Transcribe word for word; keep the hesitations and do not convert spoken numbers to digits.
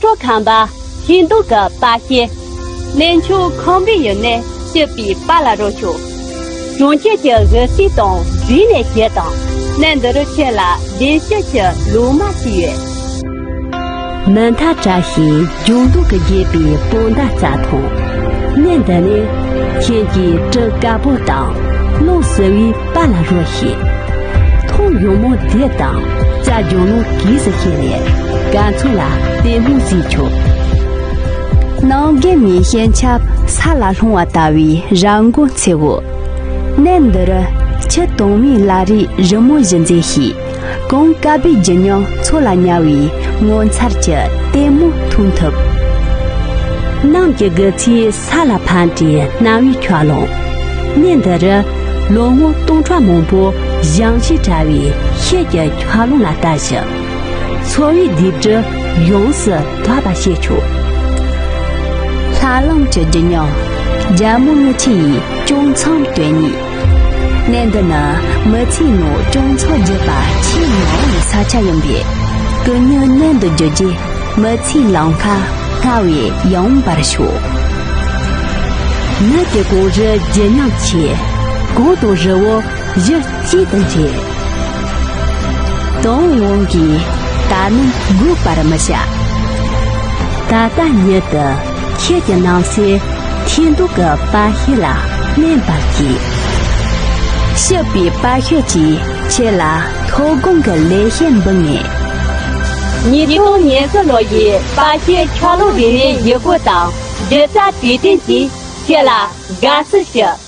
ཁྲོ་ཁང་པ། ཤིང་སྡོང་གི་པར་ཤིང་། གནས་མཆོག་ཁང་པའི་ཡུལ་ནས་སྐྱིད་པའི་པཱ་ལགས་རོགས་ཤོག་གྲོང་ཁྱེར་གྱི་དབུ་རྩེ་དང་འདྲེས་ནས་གྱེས་དང་། གནས་འདི་རུ་ཁྱེད་ལ་བདེ་སྐྱིད་ཀྱི་ལོ་མ་ཞིག་ཡོད། མུ་མཐའ་བཀྲ་ཤིས་ལྗང་མདོག་གིས་རྒྱས་པའི་སྤོ་མདའ་རྩྭ་ཐང་། གནས་འདི་ནི་ཁྱེད་ཀྱི་གྲི་དཀར་པོ་དང་རླུང་བསིལ་བའི་པཱ་ལགས་རོགས་ཤོག་ཐོག་ཡངས་མོ་འདི་དང་རྩྭ་ལྗང་ལོ་གིས་སུ་ཤེས་ནས་ག་ཚོད་ལ་ལྟད་མོ་གཟིགས་ཆོག་ནང་དགེ་མའི་ཞེན་ཆབ་ས་ལ་ལྷུང་བ་ལྟ་བུའི་ར་མགོ་མཚེའུ། གནས་འདི་རུ་ཆུ་དྭངས་མའི་བླ་རེ་རི་མོ་བཞི་མཛེས་ཤིང་། གངས་དཀར་པོའི་བརྗིད་ཉམས་མཚོ་ལ་ཉར་བའི་ངོ་མཚར་གྱི་ལྟད་མོ་མཐོང་ཐུབ། གནམ་གྱི་དགུ་ཚིགས་ས་ལ་ཕན་ཏེ་སྣང་བའི་འཁྱགས་ཀླུང་། གནས་འདི་རུ་ལོ་ངོ་སྟོང་ཕྲག་མང་པོ་ཞིང་གཤེད་བྲལ་བའི་ཤེལ་གྱི་འཁྱགས་ཀླུང་ལ་ལྟ་ཞིང་། འཚོ་བའི་སྡིག་སྒྲིབ་ཡོངས་སུ་དག་པ་ཤེས་ཆོག་ལྷ་ལམ་གྱི་བརྗིད་ཉམས་རྒྱལ་མོ་རྔུལ་ཆུ་ཡི་ལྕོག་མཚམས་དོན་གཉིས། གནས་འདི་ནི་མི་ཚེའི་ནང་སྐྱོང་ཚོགས་བགྱིས་པ་ཆེས་མང་བའི་ས་ཆ་ཡིན་པས། སྐུ་ཉིད་གནས་འདི་བརྒྱུད་རྗེས་མི་ཚེའི་ལམ་ཁ་སྔར་བས་ཡངས་པར་ཤོག་ནགས་ཀྱི་གངས་རི་བརྗིད་ཉམས་ཆེ། གངས་དང་རི་བོ་གཞི་གཅིག་ཏུ་འདྲེས། དང་དབང་གིས་ད་ནི་འགུགས་པར་མི་བྱ། ད་ལྟ་ཉིད་དུ་ཁྱེད་ཀྱི་ནང་སའི་ཐིག་མདོག་གི་པར་ཤིང་ལ་སྨན་པར་གྱིས། སྐྱིད་པའི་པར་ཤིང་གིས་ཁྱེད་ལ་མཐོ་སྒང་གི་ལེགས་བཤད་འབུལ་ངེས། ཉིས་སྟོང་ཉེར་དགུ་ལོ་ཡི་པར་ཤིང་འཁྱགས་ཀླུང་རིག་གནས་ཡུལ་སྐོར་དང་སྒྱུ་རྩལ་དུས་སྟོན་གྱིས་ཁྱེད་ལ་དགའ་བསུ་ཞུ།